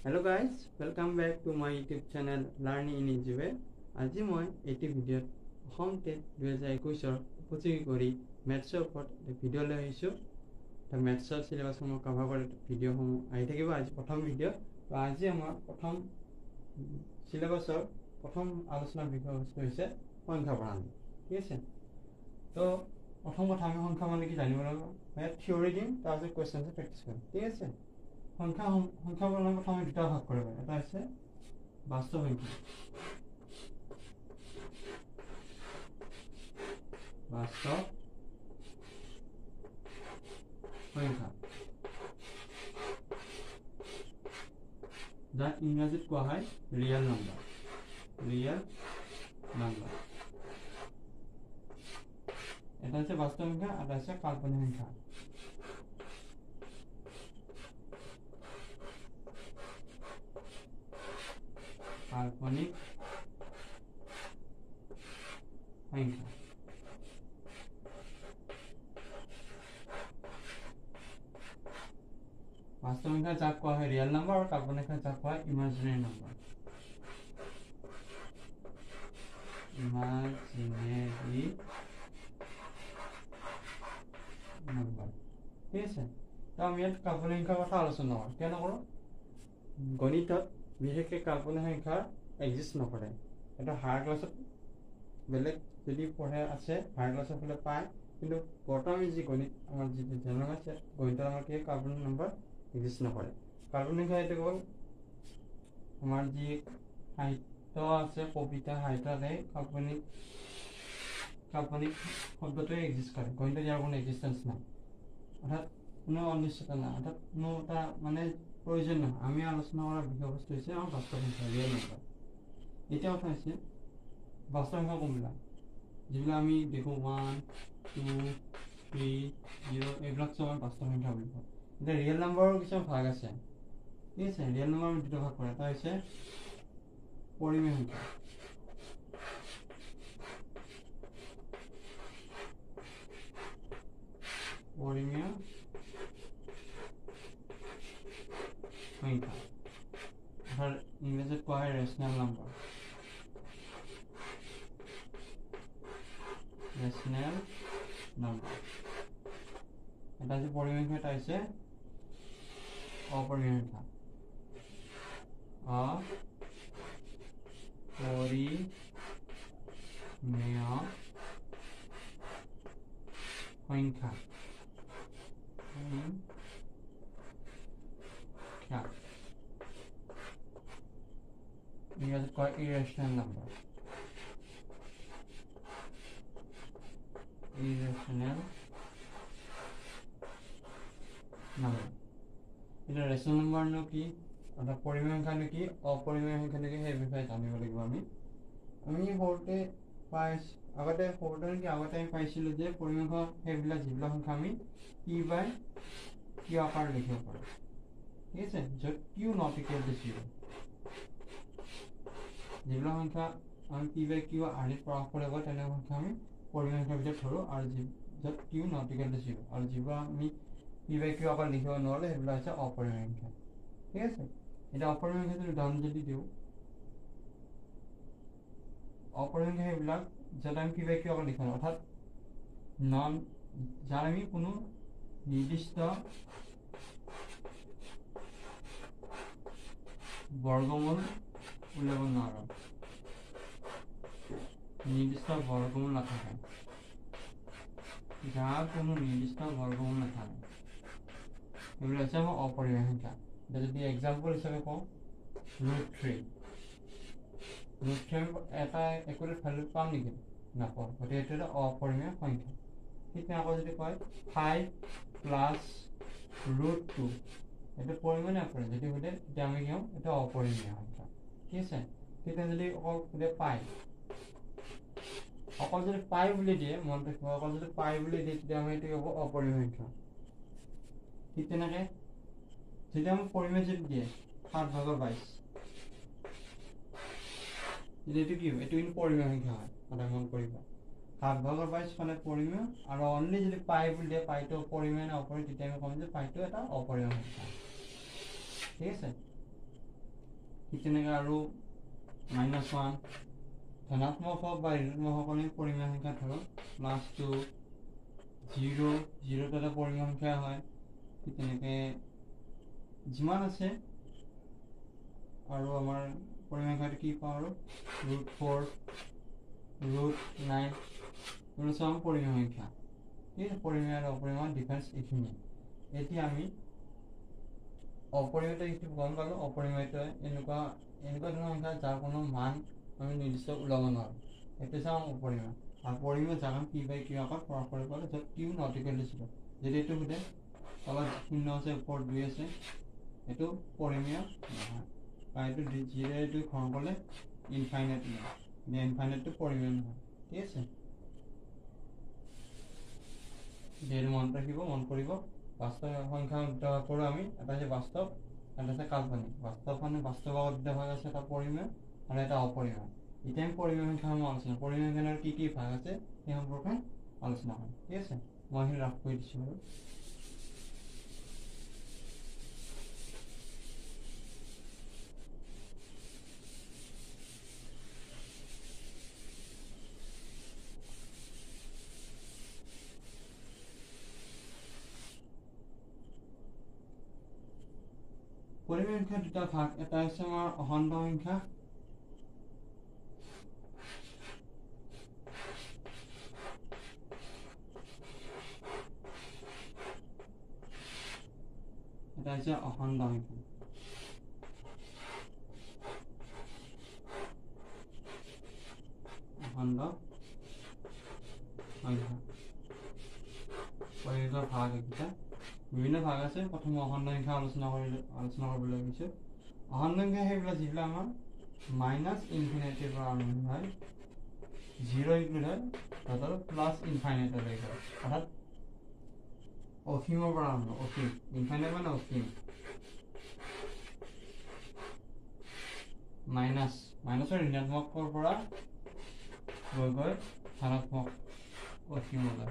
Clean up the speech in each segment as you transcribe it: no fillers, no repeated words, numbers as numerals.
Hello guys, welcome back to my YouTube channel Learning in Easy Way. আজি মই এইটো ভিডিঅ'ত অসম টেট 2021ৰ উপযোগী কৰি মেথছৰ ওপৰত ভিডিঅ' লৈ আহিছোঁ। মেথছৰ চিলেবাছসমূহ কভাৰ কৰা ভিডিঅ'সমূহ আহি থাকিব। আজি প্ৰথম ভিডিঅ'। তো আজি আমাৰ প্ৰথম চিলেবাছৰ প্ৰথম আলোচনাৰ বিষয়বস্তু হৈছে সংখ্যা প্ৰণালী। ঠিক আছে, তো প্ৰথম কথা আমি সংখ্যা মানে কি জানিব লাগিব। মই ইয়াত থিয়ৰী দিম, তাৰপিছত কুৱেশ্যন প্ৰেক্টিছ কৰিম। ঠিক আছে, সংখ্যা সংখ্যা প্ৰণালী প্ৰথমে দুটা ভাগ কৰিব। এটা হৈছে বাস্তৱ সংখ্যা, বাস্তৱ সংখ্যা যাক ইংৰাজীত কোৱা হয় ৰিয়েল নাম্বাৰ, ৰিয়েল নাম্বাৰ। এটা হৈছে বাস্তৱ সংখ্যা, এটা হৈছে কাল্পনিক সংখ্যা। কাল্পনিক সংখ্যা। বাস্তৱ সংখ্যা যাক কোৱা হয় ৰিয়েল নাম্বাৰ আৰু কাল্পনিক সংখ্যা যাক কোৱা হয় ইমাজিনেৰী নাম্বাৰ, ইমাজিনেৰী নাম্বাৰ। ঠিক আছে, তো আমি ইয়াত কাল্পনিক সংখ্যাৰ কথা আলোচনা নকৰোঁ। কিয় নকৰোঁ? গণিতত বিশেষকৈ কাল্পনিক সংখ্যা এক্সিষ্ট নকৰে। এইটো হায়াৰ ক্লাছত বেলেগ যদি পঢ়ে আছে, হায়াৰ ক্লাছৰ ফালে পায়, কিন্তু বৰ্তমান যি গণিত আমাৰ যিটো জেনেৰেল আছে, গণিতত আমাৰ কি কাল্পনিক নাম্বাৰ এক্সিষ্ট নকৰে। কাল্পনিক সংখ্যা এইটো কেৱল আমাৰ যি সাহিত্য আছে, কবিতা সাহিত্যতে কাল্পনিক কাল্পনিক শব্দটোৱে এক্সিষ্ট কৰে। গণিতত ইয়াৰ কোনো এক্সিষ্টেঞ্চ নাই, অৰ্থাৎ কোনো অনিশ্চয়তা নাই, অৰ্থাৎ কোনো এটা মানে প্ৰয়োজন নহয়। আমি আলোচনা কৰা বিষয়বস্তু হৈছে আমাৰ বাস্তৱ সংখ্যা, ৰিয়েল নাম্বাৰ। এতিয়া কথা হৈছে বাস্তৱ সংখ্যা কোনবিলাক, যিবিলাক আমি দেখোঁ 1 2 3 0, এইবিলাক চব আমি বাস্তৱ সংখ্যা বুলি কওঁ। এতিয়া ৰিয়েল নাম্বাৰৰ কিছুমান ভাগ আছে। ঠিক আছে, ৰিয়েল নাম্বাৰ আমি দুটা ভাগ কৰে। এটা হৈছে পৰিমেয় সংখ্যা, পৰিমেয় সংখ্যা, অৰ্থাৎ ইংৰাজীত কোৱা হয় ৰেচনেল নাম্বাৰ, ৰেচনেল নাম্বাৰ। এটা হৈছে পৰিমেয় সংখ্যা, এটা হৈছে অপৰিমেয় সংখ্যা, অপৰিমেয় সংখ্যা। ইংৰাজীত কয় ইৰেচনেল নাম্বাৰ, ইৰেচনেল নাম্বাৰ। এতিয়া ৰেচনেল নাম্বাৰনো কি, অৰ্থাৎ পৰিমেয় সংখ্যানো কি, অপৰিমেয় সংখ্যানো কি, সেই বিষয়ে জানিব লাগিব। আমি আমি সৰুতে পাই আগতে সৰুতে কি আগতে আমি পাইছিলোঁ যে পৰিমেয় সংখ্যা সেইবিলাক যিবিলাক সংখ্যা আমি পি বাই কিউ আকাৰ লিখিব পাৰোঁ। ঠিক আছে, য'ত Q not equal to 0। যিবিলাক সংখ্যা আমি পি বাই কিউ আৰ্হিত প্ৰকাশ কৰিব তেনে সংখ্যা আমি পৰিমেয় সংখ্যাৰ ভিতৰত ধৰোঁ, আৰু য'ত কিউ not equal to 0, আৰু যিবোৰ আমি পি বাই কিউ আকাৰ লিখিব নোৱাৰোঁ সেইবিলাক হৈছে অপৰিমেয় সংখ্যা। ঠিক আছে, এতিয়া অপৰিমেয় সংখ্যাটোৰ উদাহৰণ যদি দিওঁ, অপৰিমেয় সংখ্যা সেইবিলাক য'ত আমি পি বাই কিউ আকাৰ লিখিব নোৱাৰোঁ, অৰ্থাৎ নন যাৰ আমি কোনো নিৰ্দিষ্ট বৰ্গমূল উলিয়াব নোৱাৰোঁ, নিৰ্দিষ্ট বৰ্গমূল নাথাকে, যাৰ কোনো নিৰ্দিষ্ট বৰ্গমূল নাথাকে, এইবিলাক হৈছে আমাৰ অপৰিমেয় সংখ্যা। এতিয়া যদি এক্সাম্পল হিচাপে কওঁ, √3, √3 আমি এটা একুৰেট ভেলু পাম নেকি? নাপাওঁ, গতিকে এইটো এটা অপৰিমেয় সংখ্যা। ঠিক আকৌ যদি কয় 5 + √2, এইটো পৰিমেয় নে অপৰিমেয়? যদি সোধে তেতিয়া আমি কি হ'ম, এইটো অপৰিমেয় সংখ্যা। ঠিক আছে, তেতিয়া যদি অকল সোধে পাই, অকল যদি পাই বুলি দিয়ে, মনত ৰাখিব, অকল যদি পাই বুলি দিয়ে তেতিয়া আমি এইটো হ'ব অপৰিমেয় সংখ্যা। ঠিক তেনেকৈ যেতিয়া আমাক পৰিমেয় যদি দিয়ে 7/22, তেতিয়া এইটো কি হ'ব? এইটো কিন্তু পৰিমেয় সংখ্যা হয়, সদায় মন কৰিব। 7/22 মানে পৰিমেয়, আৰু অনলি যদি পাই বুলি দিয়ে, পাইটো পৰিমেয় নে অপৰিমেয়, তেতিয়া আমি ক'ম যে পাইটো এটা অপৰিমেয় সংখ্যা। ঠিক আছে। ঠিক তেনেকৈ আৰু মাইনাছ ওৱান, ধনাত্মক হওক বা ঋণাত্মক হওক আমি পৰিমেয় সংখ্যা ধৰোঁ, প্লাছ টু, জিৰ', জিৰ'টো এটা পৰিমেয় সংখ্যা হয়। ঠিক তেনেকৈ যিমান আছে আৰু আমাৰ পৰিমেয় সংখ্যাটো কি পাওঁ আৰু ৰুট ফ'ৰ, ৰুট নাইন, এইবোৰ চাওঁ পৰিমেয় সংখ্যা। ঠিক আছে, পৰিমেয় আৰু অপৰিমেয়ৰ ডিফাৰেঞ্চ এইখিনিয়ে। এতিয়া আমি অপৰিমেয়টো এইটো গম পালোঁ। অপৰিমেয়টোৱে এনেকুৱা এনেকুৱা ধৰণৰ সংখ্যা যাৰ কোনো মান আমি নিৰ্দিষ্ট ওলাব নোৱাৰোঁ, এইটো চাওঁ অপৰিমেয়। আৰু পৰিমেয় যাক আমি পি বাই কিউ আকাৰত প্ৰকাশ কৰিব পাৰোঁ, য'ত কিউ not equal দিছিলোঁ। যদি এইটো সোধে তলত শূন্য আছে ওপৰত দুই আছে, এইটো পৰিমেয় নহয়, বা এইটো জিৰ' এইটো হৰণ কৰিলে ইনফাইনাইট ওলায়, ইনফাইনাইটটো পৰিমেয় নহয়। ঠিক আছে, এইটো মনত ৰাখিব, মন কৰিব। বাস্তৱ সংখ্যা দুটা ভাগ কৰোঁ আমি, এটা হৈছে বাস্তৱ, এটা হৈছে কাল্পনিক। বাস্তৱ মানে বাস্তৱ আগত দুটা ভাগ আছে, এটা পৰিমেয় আৰু এটা অপৰিমেয়। এতিয়া আমি পৰিমেয় সংখ্যাসমূহ আলোচনা, পৰিমেয় সংখ্যাৰ কি কি ভাগ আছে সেই সম্পৰ্কে আলোচনা কৰিম। ঠিক আছে, মই সেইখিনি ৰাফ কৰি দিছোঁ বাৰু। পৰিমেয় সংখ্যাৰ দুটা ভাগ, এটা হৈছে আমাৰ অখণ্ড সংখ্যা, এটা হৈছে অখণ্ড সংখ্যা। অখণ্ড সংখ্যা পৰিমেয় ভাগ এইকেইটা বিভিন্ন ভাগ আছে। প্ৰথমে অখণ্ড সংখ্যা আলোচনা কৰিবলৈ গৈছোঁ। অখণ্ড সংখ্যা সেইবিলাক যিবিলাক আমাৰ মাইনাছ ইনফিনাইটিৰ পৰা আৰম্ভ হয়, জিৰ' ইনক্লুড হয়, তাত প্লাছ ইনফাইনাইটলৈকে, অৰ্থাৎ অসীমৰ পৰা আৰম্ভ, অসীম, ইনফাইনাইট মানে অসীম, মাইনাছ, মাইনাছৰ ঋণাত্মকৰ পৰা গৈ গৈ ধনাত্মক অসীমলৈ।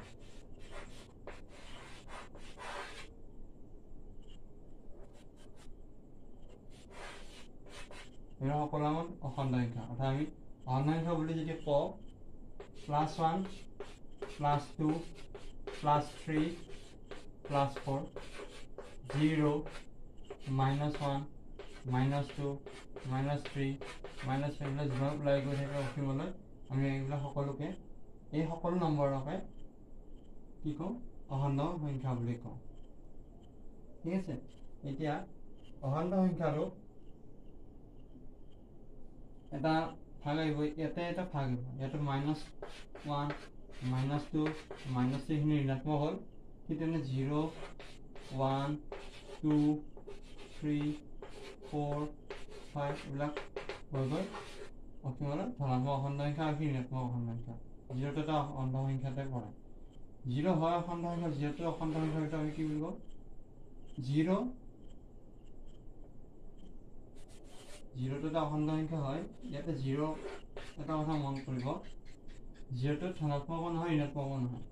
এইবিলাক সকলো আমাৰ অখণ্ড সংখ্যা। অৰ্থাৎ আমি অখণ্ড সংখ্যা বুলি যদি কওঁ, plus one, plus two, plus three, plus four, zero, minus one, minus two, minus three, minus এইবিলাক যিমান ওলাই গৈ থাকে অসীমলৈ, আমি এইবিলাক সকলোকে, এই সকলো নম্বৰকে কি কওঁ, অখণ্ড সংখ্যা বুলি কওঁ। ঠিক আছে, এতিয়া অখণ্ড সংখ্যাটো এটা ভাগ আহিব, ইয়াতে এটা ভাগ আহিব, ইয়াতে minus one, minus two, minus three এইখিনি ঋণাত্মক হ'ল। ঠিক তেনে zero, one, two, three, four, five এইবিলাক হৈ গৈ অসীমলৈ ধনাত্মক অখণ্ড সংখ্যা আৰু ঋণাত্মক অখণ্ড সংখ্যা। জিৰ'টো এটা অখণ্ড সংখ্যাতে পৰে। জিৰ' হয় অখণ্ড সংখ্যা, জিৰ'টো অখণ্ড সংখ্যাৰ ভিতৰত আমি কি বুলি কওঁ, জিৰ' জিৰ'টো এটা অখণ্ড সংখ্যা হয়। ইয়াতে জিৰ' এটা কথা মন কৰিব, জিৰ'টো ধনাত্মকো নহয় ঋণাত্মকো নহয়,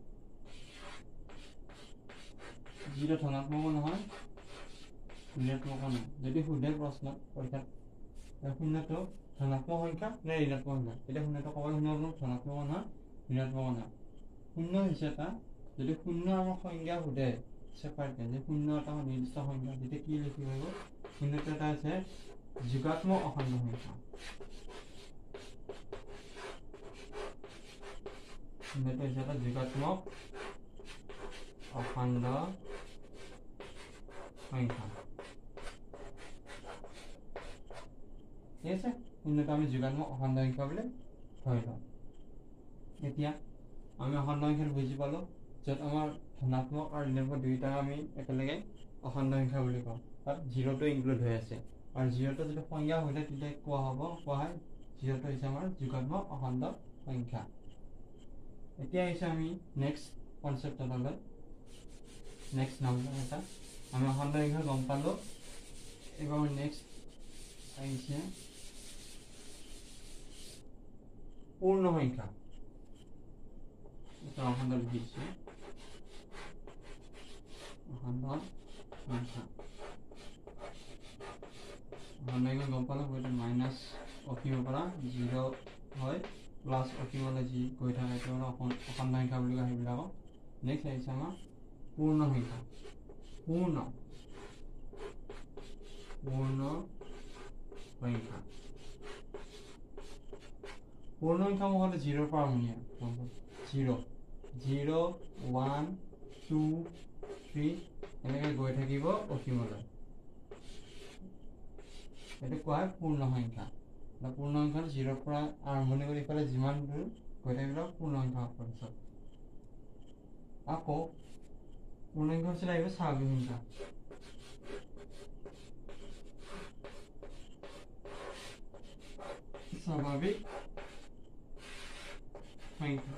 জিৰ' ধনাত্মকো নহয় ঋণাত্মকো নহয়। যদি সোধে প্ৰশ্নত পৰীক্ষাত শূন্যটো ধনাত্মক সংখ্যা নে ঋণাত্মক সংখ্যা, তেতিয়া শূন্যটো ক'ব শূন্য ধনাত্মকো নহয় ঋণাত্মকো নহয়। শূন্য হৈছে এটা, যদি শূন্য আমাৰ সংজ্ঞা সোধে ছেপাৰেটকৈ যে শূন্য এটা নিৰ্দিষ্ট সংখ্যা, তেতিয়া কি লিখিব লাগিব, শূন্যটো এটা হৈছে যোগাত্মক অখণ্ড সংখ্যা। শূন্যটো হৈছে এটা যোগাত্মক অখণ্ড সংখ্যা। ঠিক আছে, শূন্যটো আমি যোগাত্মক অখণ্ড সংখ্যা বুলি ধৰি লওঁ। এতিয়া আমি অখণ্ড সংখ্যাটো বুজি পালোঁ, য'ত আমাৰ ধনাত্মক আৰু ঋণাত্মক দুয়োটা আমি একেলগে অখণ্ড সংখ্যা বুলি কওঁ, তাত জিৰ'টো ইনক্লুড হৈ আছে। আৰু জিৰ'টো যদি সংজ্ঞা হৈ থাকে তেতিয়া কোৱা হ'ব, কোৱা হয় জিৰ'টো হৈছে আমাৰ যোগাত্মক অখণ্ড সংখ্যা। এতিয়া আহিছোঁ আমি নেক্সট কনচেপ্ট এটালৈ, নেক্সট নাম্বাৰ এটা। আমি অখণ্ড সংখ্যা গম পালোঁ, এইবাৰ নেক্সট আহিছে পূৰ্ণ সংখ্যা। এটা অখণ্ড লিখি দিছোঁ, অখণ্ড সংখ্যা, অখণ্ড সংখ্যা গম পালোঁ, এইটো মাইনাছ অসীমৰ পৰা জিৰ' হয় প্লাছ অসীমলৈ যি গৈ থাকে এইটো হ'ল অখণ্ড সংখ্যা বুলি কয় সেইবিলাকক। নেক্সট আহিছে আমাৰ পূৰ্ণ সংখ্যা। পূৰ্ণ পূৰ্ণ সংখ্যা, পূৰ্ণ সংখ্যা হ'লে জিৰ'ৰ পৰা আৰম্ভণি হয়, 0 0 1 2 3 এনেকৈ গৈ থাকিব অসীমলৈ, এইটো কোৱা হয় পূৰ্ণ সংখ্যা। পূৰ্ণ সংখ্যা জিৰ'ৰ পৰা আৰম্ভণি কৰি পেলাই যিমান দূৰ গৈ থাকিব পূৰ্ণ সংখ্যা পিছত। আকৌ পূৰ্ণ সংখ্যা পিছত আহিব স্বাভাৱিক সংখ্যা। স্বাভাৱিক সংখ্যা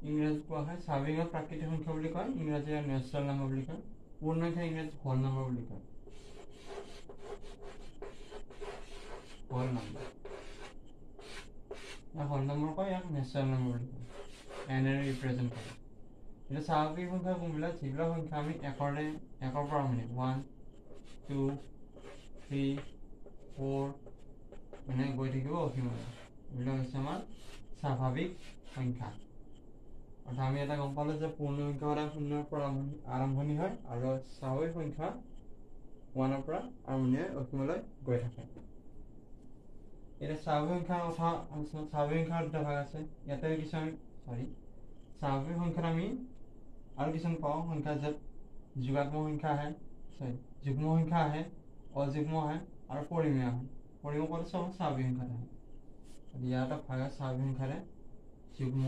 ইংৰাজীত কোৱা হয় স্বাভাৱিক প্ৰাকৃতিক সংখ্যা বুলি কয়, ইংৰাজী নেচাৰেল নাম্বাৰ বুলি কয়। পূৰ্ণ সংখ্যা ইংৰাজীত হোল নাম্বাৰ বুলি কয়, হোল নাম্বাৰ। হোল নাম্বাৰ কয়, ইয়াক নেচাৰেল নাম্বাৰ বুলি কয়, এনেৰে ৰিপ্ৰেজেণ্ট কৰে। এতিয়া স্বাভাৱিক সংখ্যা কোনবিলাক? যিবিলাক সংখ্যা আমি একৰ পৰা আৰম্ভণি 1 2 3 4 এনেকৈ গৈ থাকিব অসীমলৈ, এইবিলাক হৈছে আমাৰ স্বাভাৱিক সংখ্যা। অৰ্থাৎ আমি এটা গম পালোঁ যে পূৰ্ণ সংখ্যা সদায় শূন্যৰ পৰা আৰম্ভণি হয় আৰু স্বাভাৱিক সংখ্যা 1ৰ পৰা আৰম্ভণি হৈ অসীমলৈ গৈ থাকে। এতিয়া স্বাভাৱিক সংখ্যাৰ কথা আলোচনা, স্বাভাৱিক সংখ্যাৰ দুটা ভাগ আছে। ইয়াতে কিছুমান স্বাভাৱিক সংখ্যাত আমি আৰু কিছুমান পাওঁ সংখ্যা য'ত যোগাত্মক সংখ্যা আহে, যুগ্ম সংখ্যা আহে, অযুগ্ম আহে আৰু পৰিমেয় আহে। পৰিমেয় ক'ত চব স্বাভাৱিক সংখ্যাত আহে। ইয়াৰ এটা ভাগ আছে স্বাভাৱিক সংখ্যাৰে যুগ্ম,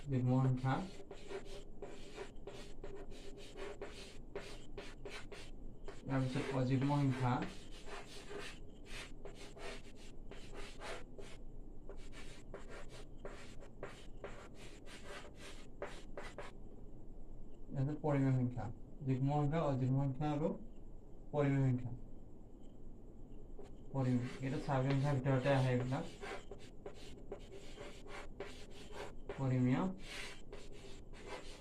যুগ্ম সংখ্যা, তাৰপিছত অযুগ্ম সংখ্যা, তাৰপিছত পৰিমেয় সংখ্যা। যুগ্ম সংখ্যা, অযুগ্ম সংখ্যা আৰু পৰিমেয় সংখ্যা। পৰিমেয় এইটো স্বাভাৱিক সংখ্যাৰ ভিতৰতে আহে এইবিলাক। পৰিমেয়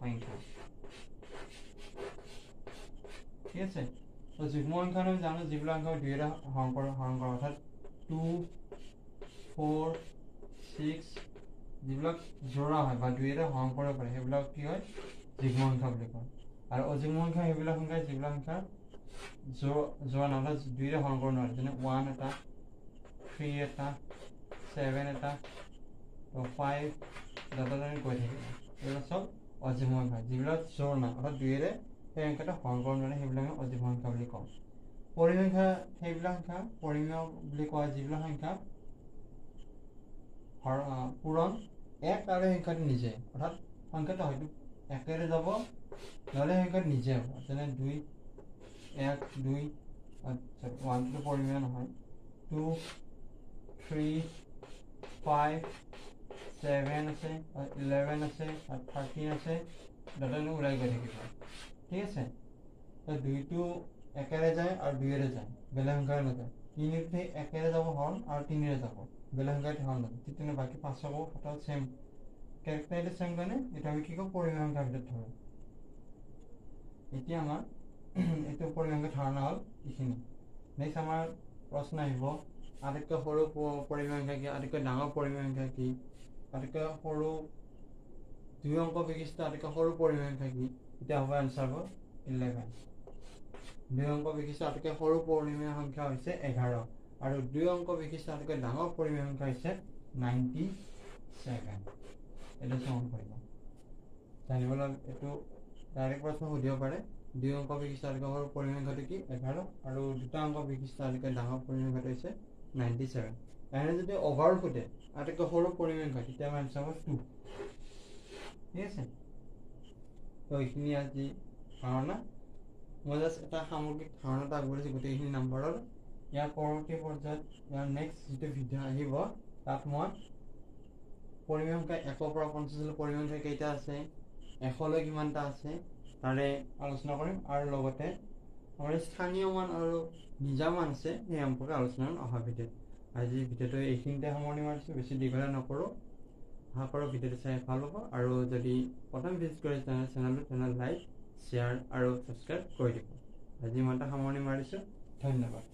সংখ্যা, ঠিক আছে। তো যুগ্ম সংখ্যা আমি জানো যিবিলাক সংখ্যা দুইৰে হৰণ কৰে, অৰ্থাৎ 2 4 6 যিবিলাক জোৰা হয় বা দুইৰে হৰণ কৰিব পাৰে সেইবিলাক কি হয়? যুগ্ম সংখ্যা বুলি কয়। আৰু অযুগ্ম সংখ্যা সেইবিলাক সংখ্যা যিবিলাক সংখ্যা যোৰা নহয়, অৰ্থাৎ দুইৰে হৰণ কৰিব নোৱাৰে, যেনে 1 এটা, 3 এটা, 7 এটা, 5 দাদা গৈ থাকিব। এইবিলাক চব অযুগ্ম সংখ্যা, যিবিলাক জোৰ নাই অৰ্থাৎ দুইৰে সেই সংখ্যাটো হৰণ কৰিব নোৱাৰে সেইবিলাক আমি অযুগ্ম সংখ্যা বুলি কওঁ। পৰিমেয় সংখ্যা সেইবিলাক সংখ্যা পৰিমেয় বুলি কোৱা যিবিলাক সংখ্যা পূৰণ এক আৰু সংখ্যাটো নিজে, অৰ্থাৎ সংখ্যাটো হয়তো একেৰে যাব নহ'লে সংখ্যাটো নিজে হ'ব, যেনে 2 1 2, 1টো পৰিমেয় নহয়, 2 3 5 7 আছে, 11 আছে, 13 আছে, দাদা ওলাই গৈ থাকিব, ঠিক আছে। তো 2টো একেৰে যায় আৰু 2ৰে যায়, বেলেগ সংখ্যাৰে নাযায়। 3টো একেৰে যাব হৰণ আৰু 3ৰে যাব, বেলেগ সংখ্যাত হৰণ নাযায়। ঠিক তেনে বাকী 5কো 7 ছেম কেৰেক্টাৰটো ছেম কাৰণে এইটো আমি কি কওঁ? পৰিমেয় সংখ্যাৰ ভিতৰত ধৰোঁ। এতিয়া আমাৰ এইটো পৰিমেয় সংখ্যাৰ ধাৰণা হ'ল এইখিনি। নেক্সট আমাৰ প্ৰশ্ন আহিব আটাইতকৈ সৰু পৰিমেয় সংখ্যা কি, আটাইতকৈ ডাঙৰ পৰিমেয় সংখ্যা কি, আটাইতকৈ সৰু দুই অংক বিশিষ্ট আটাইতকৈ সৰু পৰিমেয় সংখ্যা কি। এতিয়া হ'ব এনচাৰ হ'ব 11। দুই অংক বিশিষ্ট আটাইতকৈ সৰু পৰিমেয় সংখ্যা হৈছে 11 আৰু দুই অংক বিশিষ্ট আটাইতকৈ ডাঙৰ পৰিমেয় সংখ্যা হৈছে 97। এইটো মন কৰিব, জানিবলৈ এইটো ডাইৰেক্ট প্ৰশ্ন সুধিব পাৰে। দুই অংক বিশিষ্ট আটাইতকৈ সৰু পৰিমেয় সংখ্যাটো কি? 11 আৰু দুটা অংক বিশিষ্ট আটাইতকৈ ডাঙৰ পৰিমেয় সংখ্যাটো হৈছে 97। এনে যদি অভাৰ সোধে আটাইতকৈ সৰু পৰিমেয় সংখ্যা তেতিয়া আমাৰ এনচাৰ হ'ব 2, ঠিক আছে। তো এইখিনি আজি ধাৰণা, মই জাষ্ট এটা সামগ্ৰিক ধাৰণা এটা আগবঢ়াইছোঁ গোটেইখিনি নাম্বাৰৰ। ইয়াৰ পৰৱৰ্তী পৰ্যায়ত ইয়াৰ নেক্সট যিটো ভিডিঅ' আহিব তাত মই পৰিমেয় সংখ্যা 1ৰ পৰা 50লৈ পৰিমেয় সংখ্যা কেইটা আছে, 100লৈ কিমানটা আছে তাৰে আলোচনা কৰিম আৰু লগতে আমাৰ স্থানীয় মান আৰু নিজা মান আছে সেই সম্পৰ্কে আলোচনা কৰিম অহা ভিডিঅ'ত। আজি ভিডিঅ'টো এইখিনিতে সামৰণি মাৰিছোঁ, বেছি দীঘলীয়া নকৰোঁ। আশা কৰোঁ ভিডিঅ'টো চাই ভাল পাব, আৰু যদি প্ৰথম ভিজিট কৰে চেনেলটো, তেনেহ'লে লাইক, শ্বেয়াৰ আৰু ছাবস্ক্ৰাইব কৰি দিব। আজি ইমানতে সামৰণি মাৰিছোঁ, ধন্যবাদ।